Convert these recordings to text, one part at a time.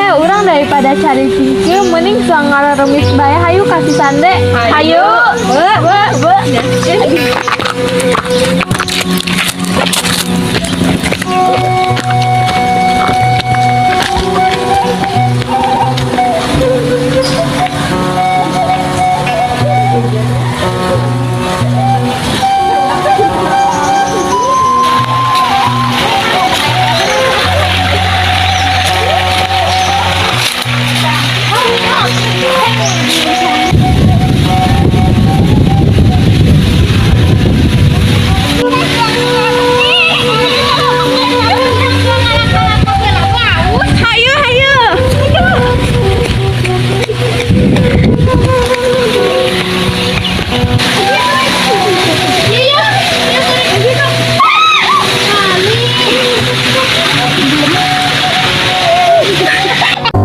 Urang daripada cari cingkil mending suang ngararemis bae, hayu kasih sande. Hayu. Be, be, be. Hayu, hayu.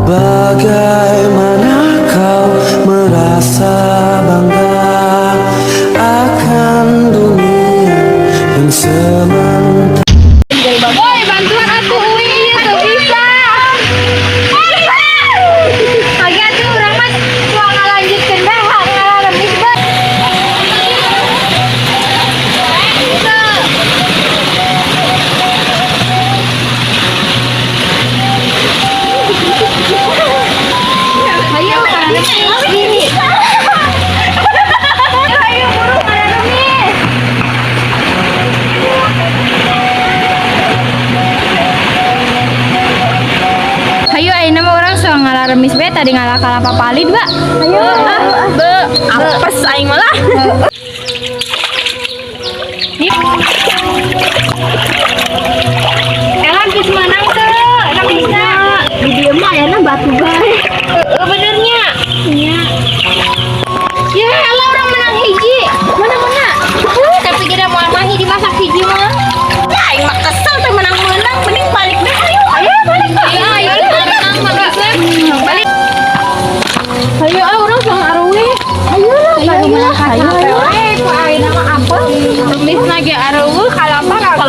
Bagaimana kau merasa bangga akan dunia yang sementara? Woi, bantuan aku, Uwi, ieu teu bisa. Pagi atuh urang mah suang ngalanjutkeun bae hak ngararemis bae. Hayu, ngararemis. Hayu, buru ngararemis. Hayu, ayeuna mah urang suang ngararemis bae, tadi ngalah kalapa palid, Mbak. Hayu. Ah, Be, apes aing mah lah. Elan geus menang teu? Remisna. Di dieu mah ayana batu bae. Heeh, benernya. Nya. Ya, elah, urang menang hiji. Mana mana? Tapi kita mau mahi dimasak hiji mah. Ya, aing mah kesel teh menang-menang, mending balik deh, ayo. Ayo balik, Pak. Ayo, ayo, menang mah. Balik. Ayo, ah, urang suang aruwi. Ayo lah, ayo lah, ayo, ayo. Ku ayeuna mah apa? Remisna ge areuweuh, kalapa. Kalapa.